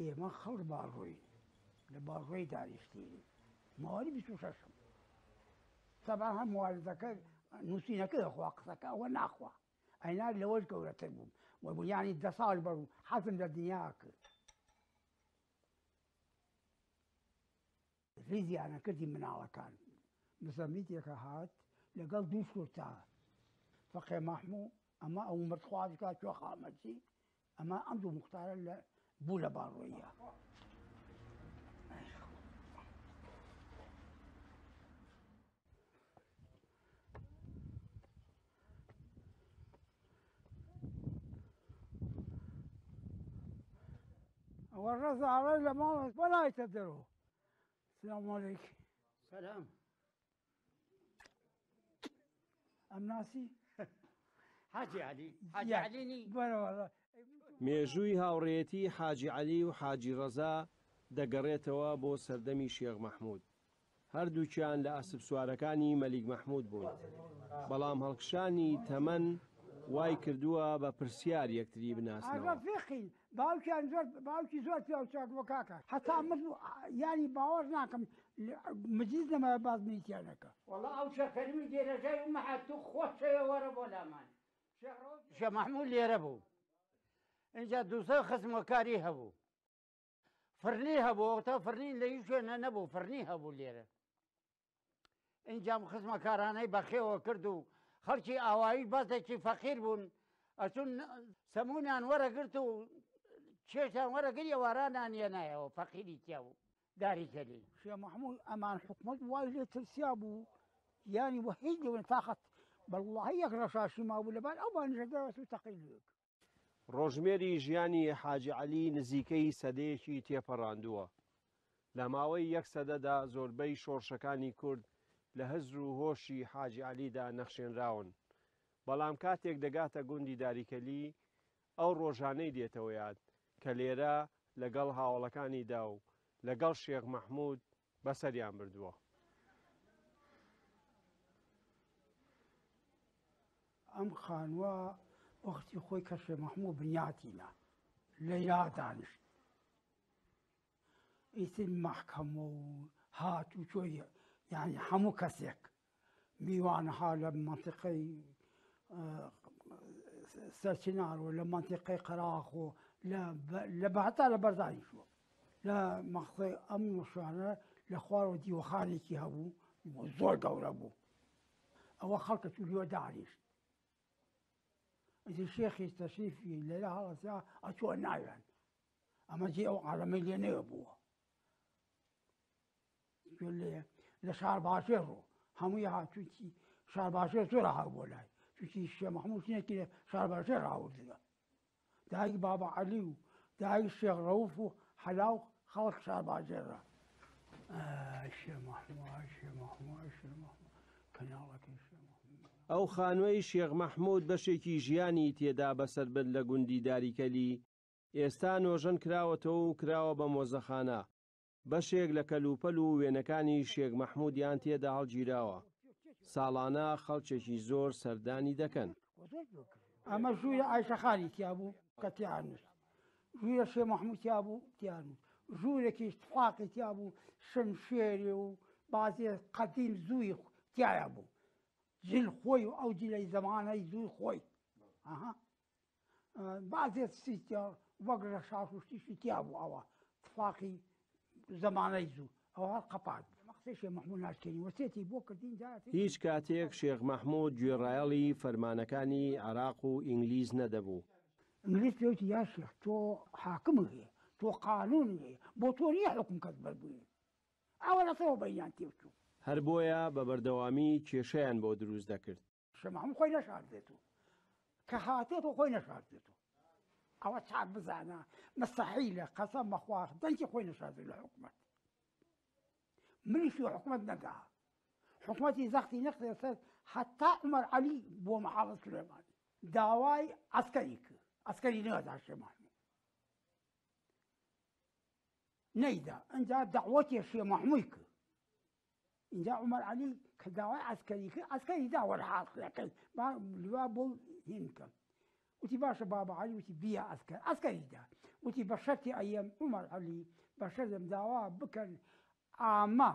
ئێمە خەڵک باڕۆین، لە باڕۆی دانیشتین. ماوەی 26م. تەبعەن هەر مواردەکە نووسینەکە دەخوا، قسەکە ئەوە ناخوا. ئەینا لەوەش گەورەتر بووم. وەبوو یانی 10 ساڵ بەربوو حەزم لە دنیا کرد. ریزیانە کردی مناڵەکان. مزەمیتێکە هات لەگەڵ دوو شورتا. فەقێ مەحموو ئەمە ئەو مردخوازکە کوێ خامەچی ئەمە ئەم دوو مختارە لە بوو لە باڕۆیە. ئەوە ڕەزاڕە لە ماڵ بەلایتە دەرەوە. سلام علیک. سلام. ئەم ناسی؟ حاجی عەلی، حاجی عەلی نی؟ بەرە وەڵا. مێژووی هاوڕێیەتی حاجی عەلی و حاجی ڕەزا دەگەڕێتەوە بۆ سەردەمی شێخ مەحموود. هەردووکیان لە ئەسپسوارەکانی مەلیک مەحموود بوون، بەڵام هەڵکشانی تەمەن وای کردووە بە پرسیار یەکتری بناسنەوە. ڕەفیقین، باوکیان زۆر باوکی زۆر پیاو چاک بووە کاکە، هەتا مرد یانی باوەڕ ناکەم مجلس نەمایە باس منی تیا نەکا. وەڵا ئەو شێخ کەریمی دێرەژای و مەحە تو خۆت شەوێ وەرە بۆ لامان. شێخ مەحموود لێرە بوو، ئینجا دووسێ خزمەکاری هەبوو. فرنی هەبوو، ئەوتا فرنی لە هیچ شوێنە نەبوو، فرنی هەبوو لێرە. ئینجام خزمەکارانەی بەخێوە کرد و خەڵکی ئاوایی بەسێکی فەقیر بوون، ئەچون سەمونیان وەرەگرت و چێشتیان وەرەگری، ئەوارانیان هێنایەوە، فەقیری تیا بوو داری کەلی. شێخ مەحموود ئەمان حکومەت وای لێ ترسیا بوو، یانی وە هیچ لەوێ تاقەت بەڵڵاهی یەک ڕەشاشی مابوو لەبار ئەو بانیشە دەرەچوو و تەقەی لێ کرد. ڕۆژمێری ژیانی حاجی عەلی نزیکەی سەدەیەکی تێپەڕاندووە. لە ماوەی یەک سەدەدا زۆربەی شۆڕشەکانی کورد لە هزر و هۆشی حاجی عەلیدا نەخشێنراون. بەڵام کاتێک دەگاتە گوندی داریکەلی، ئەو ڕۆژانەی دێتەوە یاد کە لێرە لەگەڵ هاوەڵەکانیدا و لەگەڵ شێخ مەحموود بەسەریان بردووە. ئەم خانووە وەختی خۆی کە شێخ مەحموود بنیاتی نا لەیلا دانیشت، ئیتر مەحکەمە و هات و چۆی، یعنی هەموو کەسێک میوانها لە منطقەی سەرچنار و لە منطقەی قەراخ و لە هەتا لە بەرزانی شووە لە مەخصەی ئەم شوانە لە خوارەوە دیوەخانێکی هەبوو زۆر گەورە بوو، ئەوە خەڵکە چوو دانیشت. ئیتر شێخی تەشریفی لێرە هەڵەسیا ئەچووە ناویان، ئەمە جێ ئەو عالەمەی لێ نەوێ بووە. لە شارباژێڕ و هەمووی هاتووی شارباژێر زۆر هاو بۆ لای، چونکی شێخ مەحموود شتێکی لە شارباژێر هاوردووە. دایک بابا عەلی و دایک شێخ ڕەوف و حەلاو خەڵک شارباژێڕە. شێخ مەحموود، شێخ مەحموود، شێخ مەحموود، کەناڵەکەی شێخ مەحموود. ئەو خانووەی شێخ مەحموود بەشێکی ژیانی تێدا بەسەر برد لە گوندی داریکەلی، ئێستا نۆژەن کراوەتەوە و کراوە بە مۆزەخانە. بەشێک لە کەلوپەل و وێنەکانی شێخ مەحموودیان تێدا هەڵگیراوە. ساڵانە خەڵکێکی زۆر سەردانی دەکەن. ئەمە ژوورە ئایشەخانی تیا بوو کە تیا نووست، ژوورە شێخ مەحموود تیا بوو تیا نووست، ژوورێکی تفاقی تیا بوو، شمشێری و بازێ قەدیم زووی تیایا بوو، جل خۆی و ئەو جلەی زەمانەی زووی خۆی. ئەها بازێ سیتیا وەک ڕەشاش و شتیشی تیا بوو، ئەوە تفاقی زەمانەی زوو، ئەوە هەر قەپات بوو. قسەی شێخ مەحموود ناشکێنی وەسێتی بۆ کردین جا هیچ کاتێک شێخ مەحموود گوێڕایەڵی فەرمانەکانی عێراق و ئینگلیز نەدەبوو. ئینگلیز پێی وتی یا شێخ تۆ حاکم هەیە، تۆ قانون هەیە، بۆ تۆ نییە حوکم کەس بەربووی. ئەوە لەسەرەوە بەینیان تێکچوو. هەر بۆیە بە بەردەوامی کێشەیان بۆ دروست دەکرد. شێخ مەحموود خۆی نەشاردێتەوە، کە هاتێتەوە خۆی نەشاردێتەوە. ئەوە چاک بزانە مستحیلە، قەسەم بەخوا دەنگی خۆی نەشاردێت لە حکومەت. منیشی حکومەت نەدا، حکومەتی زەختی نەخستە سەر حتا عومەر عەلی بۆ محافظ سلێمانی داوای عەسکەری کرد، عەسکەری نەدا شێخ مەحموود نەیدا. ئینجا دەعوەتی شێخ مەحموود کرد. اینجا عومەر عەلی کە داوای عەسکەری کرد، عەسکەری دا وەرحاصلەکەی با لوا بۆ هین بکەم. وتی باشە بابا عەلی، وتی بیە عەسکەر، عەسکەری دا. وتی بە شەرتی ئەیەم عومەر عەلی بە شەرتم داوا بکەن ئامە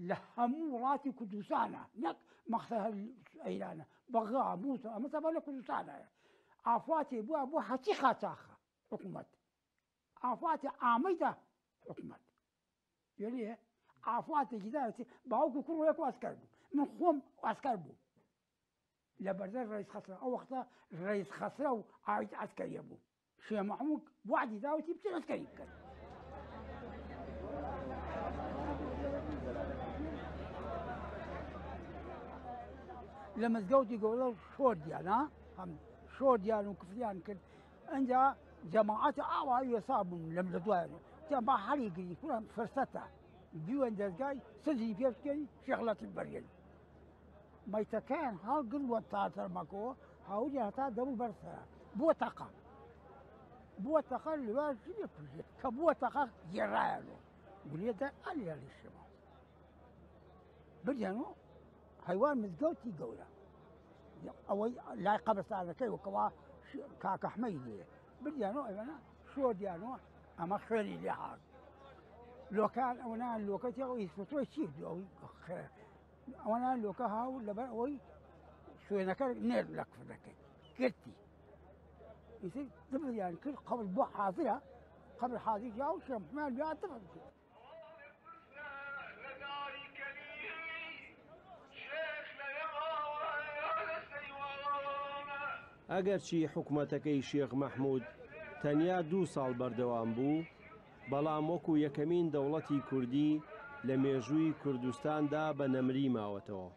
لە هەموو وڵاتی کوردستانە نەک مەخسە هەر ئەیرانە بەغا موسڵ ئەمە تەبا لە کوردستانایە ئافاتێ بووە بۆ هەچی قاچاخە حکوومەت ئافاتی ئامەیدا حکوومەت گوێ ئافاتێکی داوێتی باوک و کوڕ یەک واسکەر بوو من خۆم واسکەر بوو لە بەردەر ڕئیس خەسرە ئەو وەختە ڕئیس خەسرە و ئاید عەسکەریە بوو شێخ مەحموود وعدی داوتی بچن عەسکەری بکەن. لە مزگەوتی گەورە شۆردیان هەم شۆردیان و کفریان کرد ئەجا جەماعەت ئاوا وێسا بوون لەم لە دوایان تیان با هەری گری کوڕم فرسەتە بیوەن دەستگای سزی پێ بکەین شێخ لەتیف بەرگن مەیتەکەیان هەڵگر وە تاتەرمەکەوە هاوریان هەتا دەبوو بەرسەرە بووە تەقە بووە تەقە لەوا ژنێ کوژێت کە بووە تەقە گێڕایانەوە گولێتە ئەلیالی شێما بردیان و هەیوان مزگەوتی گەورە ئەوەی لای قەبرستانەکەی وەکەوا کاکەحمەی لێ بردیانەوە ئەوانە شۆردیانەوە ئەمە خوێنی لێ هات لۆکان ئەوەنا لۆکە تێ ئەوەی تۆی چی ئەوەی ئەوەنا لۆکە هاو لەبەر ئەوەی شوێنەکە نێر لە کفرەکەی گرتی ئیتر دبریان کرد قبر بۆ حاضرە قبر حاضر یا و شێمحمان بیا دبر ئەگەرچی حکومەتەکەی شێخ مەحمود تەنیا دوو ساڵ بەردەوام بوو، بەڵام وەکو یەکەمین دەوڵەتی کوردی لە مێژووی کوردستاندا بە نەمری ماوەتەوە.